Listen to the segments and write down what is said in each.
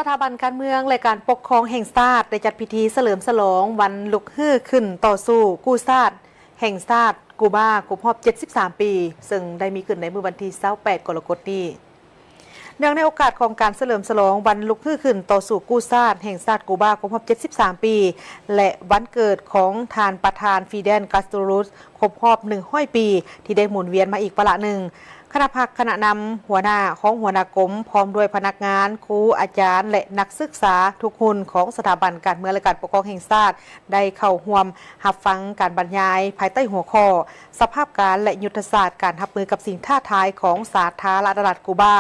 ສະຖາບັນການເມືອງ ແລະ ການປົກຄອງແຫ່ງຊາດ ໄດ້ຈັດພິທີສະເຫຼີມສະຫຼອງວັນລຸກຮືຂຶ້ນຕໍ່ສູ້ກູ້ຊາດແຫ່ງຊາດກູບາ ຄົບຮອບເຈັດສິບສາມປີ, ເຊິ່ງໄດ້ມີຂຶ້ນໃນມື້ວັນທີຊາວແປດ ກໍລະກົດນີ້. ເນື່ອງໃນໂອກາດຂອງການສະເຫຼີມສະຫຼອງວັນລຸກຮືຂຶ້ນຕໍ່ສູ້ກູ້ຊາດແຫ່ງຊາດກູບາ ຄົບຮອບເຈັດສິບສາມປີ ແລະ ວັນເກີດຂອງທ່ານປະທານຟີແດນ ກາສໂຕຣຸສ ຄົບຮອບໜຶ່ງຮ້ອຍປີ ທີ່ໄດ້ໝູນວຽນມາອີກວາລະໜຶ່ງ, ຄະນະພັກ, ຄະນະນຳ, ຫົວໜ້າ, ຮອງຫົວໜ້າກົມ ພ້ອມດ້ວຍພະນັກງານ, ຄູ, ອາຈານ ແລະ ນັກສຶກສາທຸກຮຸ່ນຂອງສະຖາບັນການເມືອງ ແລະ ການປົກຄອງແຫ່ງຊາດ ໄດ້ເຂົ້າຮ່ວມຮັບຟັງການບັນຍາຍພາຍໃຕ້ຫົວຂໍ້ ສະພາບການ ແລະ ຍຸດທະສາດການຮັບມືກັບສິ່ງທ້າທາຍຂອງສາທາລະນະລັດກູບາ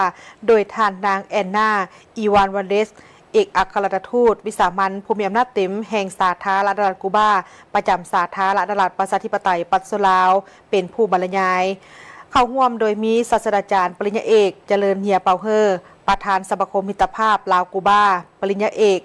ໂດຍທ່ານນາງ ແອນນາ ອີວານວາເດສ ເອກອັກຄະລັດຖະທູດວິສາມັນຜູ້ມີອຳນາດເຕັມແຫ່ງສາທາລະນະລັດກູບາ ປະຈຳສາທາລະນະລັດປະຊາທິປະໄຕປະຊາຊົນລາວ ເປັນຜູ້ບັນລະຍາຍ. ເຂົ້າຮ່ວມໂດຍມີສາດສະດາຈານປະລິນຍາເອກ ຈະເລີນ ເຮຍເປົາເຮີ ປະທານສະມາຄົມມິດຕະພາບລາວ-ກູບາ, ປະລິນຍາເອກ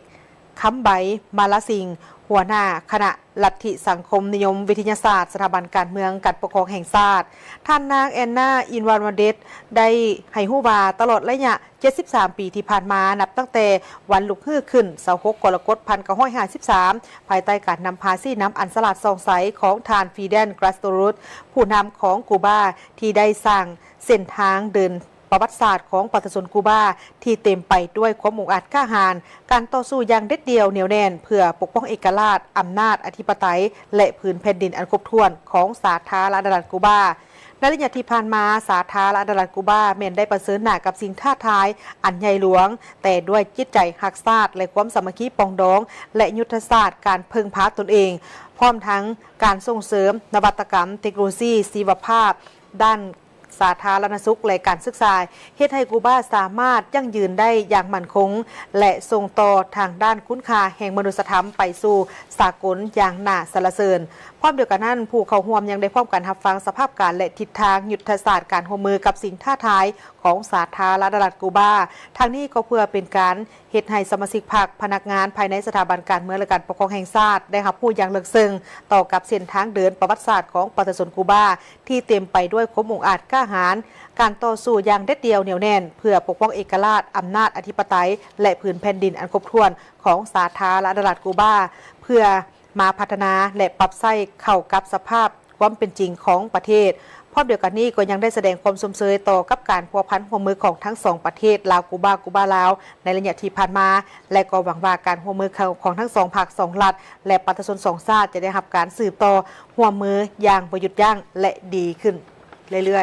ຄຳໃບ ມາລາສິງ ຫົວໜ້າຄະນະລັດທິສັງຄົມນິຍົມວິທະຍາສາດ ສະຖາບັນການເມືອງ ການປົກຄອງແຫ່ງຊາດ. ທ່ານນາງ ແອນນາ ອີວານວາເດສ ໄດ້ໃຫ້ຮູ້ວ່າ ຕະຫຼອດໄລຍະເຈັດສິບສາມປີທີ່ຜ່ານມາ, ນັບຕັ້ງແຕ່ວັນລຸກຮືຂຶ້ນຊາວຫົກ ກໍລະກົດ ພັນເກົ້າຮ້ອຍຫ້າສິບສາມ ພາຍໃຕ້ການນຳພາຊີ້ນຳອັນສະຫຼາດສ່ອງໃສຂອງທ່ານ ຟີແດນ ກາສໂຕຣຸສ ຜູ້ນຳຂອງກູບາ ທີ່ໄດ້ສ້າງເສັ້ນທາງເດີນປະຫວັດສາດຂອງປະຊາຊົນກູບາ ທີ່ເຕັມໄປດ້ວຍຄວາມອົງອາດກ້າຫານ, ການຕໍ່ສູ້ຢ່າງເດັດດ່ຽວໜຽວແໜ້ນ ເພື່ອປົກປ້ອງເອກະລາດ, ອຳນາດອະທິປະໄຕ ແລະ ພື້ນແຜ່ນດິນອັນຄົບຖ້ວນຂອງສາທາລະນະລັດກູບາ. ໃນໄລຍະທີ່ຜ່ານມາ, ສາທາລະນະລັດກູບາແມ່ນໄດ້ປະເຊີນໜ້າກັບສິ່ງທ້າທາຍອັນໃຫຍ່ຫຼວງ, ແຕ່ດ້ວຍຈິດໃຈຮັກຊາດ ແລະ ຄວາມສາມັກຄີປອງດອງ ແລະ ຍຸດທະສາດການເພິ່ງພາຕົນເອງ, ພ້ອມທັງການສົ່ງເສີມນະວັດຕະກຳເຕັກໂນໂລຊີຊີວະພາບ ດ້ານສາທາລະນະສຸກ ແລະ ການສຶກສາ, ເຮັດໃຫ້ກູບາສາມາດຢັ້ງຢືນໄດ້ຢ່າງໝັ້ນຄົງ ແລະ ສົ່ງຕໍ່ທາງດ້ານຄຸນຄ່າແຫ່ງມະນຸດສະທຳໄປສູ່ສາກົນຢ່າງໜ້າສັນລະເສີນ. ພ້ອມດຽວກັນນັ້ນ, ຜູ້ເຂົ້າຮ່ວມຍັງໄດ້ພ້ອມກັນຮັບຟັງສະພາບການ ແລະ ທິດທາງຍຸດທະສາດການຮ່ວມມືກັບສິ່ງທ້າທາຍຂອງສາທາລະນະລັດກູບາ. ທັງນີ້ກໍເພື່ອເປັນການເຮັດໃຫ້ສະມາຊິກພັກ, ພະນັກງານພາຍໃນສະຖາບັນການເມືອງ ແລະ ການປົກຄອງແຫ່ງຊາດ ໄດ້ຮັບຮູ້ຢ່າງເລິກເຊິ່ງຕໍ່ກັບເສັ້ນທາງເດີນປະຫວັດສາດຂອງປະຊາຊົນກູບາ ທີ່ເຕັມໄປດ້ວຍຄວາມອົງອາດກ້າຫານ, ການຕໍ່ສູ້ຢ່າງເດັດດ່ຽວໜຽວແໜ້ນ ເພື່ອປົກປ້ອງເອກະລາດ, ອຳນາດອະທິປະໄຕ ແລະ ພື້ນແຜ່ນດິນອັນຄົບຖ້ວນຂອງສາທາລະນະລັດກູບາ ເພື່ອມາພັດທະນາ ແລະ ປັບໃຊ້ເຂົ້າກັບສະພາບຄວາມເປັນຈິງຂອງປະເທດ. ພ້ອມດຽວກັນນີ້ກໍຍັງໄດ້ສະແດງຄວາມຊົມເຊີຍຕໍ່ກັບການພົວພັນຮ່ວມມືຂອງທັງສອງປະເທດ ລາວ-ກູບາ, ກູບາ-ລາວ ໃນໄລຍະທີ່ຜ່ານມາ ແລະ ກໍຫວັງວ່າການຮ່ວມມືຂອງທັງສອງພັກ, ສອງລັດ ແລະ ປະຊາຊົນສອງຊາດ ຈະໄດ້ຮັບການສືບຕໍ່ຮ່ວມມືຢ່າງບໍ່ຢຸດຢັ້ງ ແລະ ດີຂຶ້ນເລື້ອຍໆ.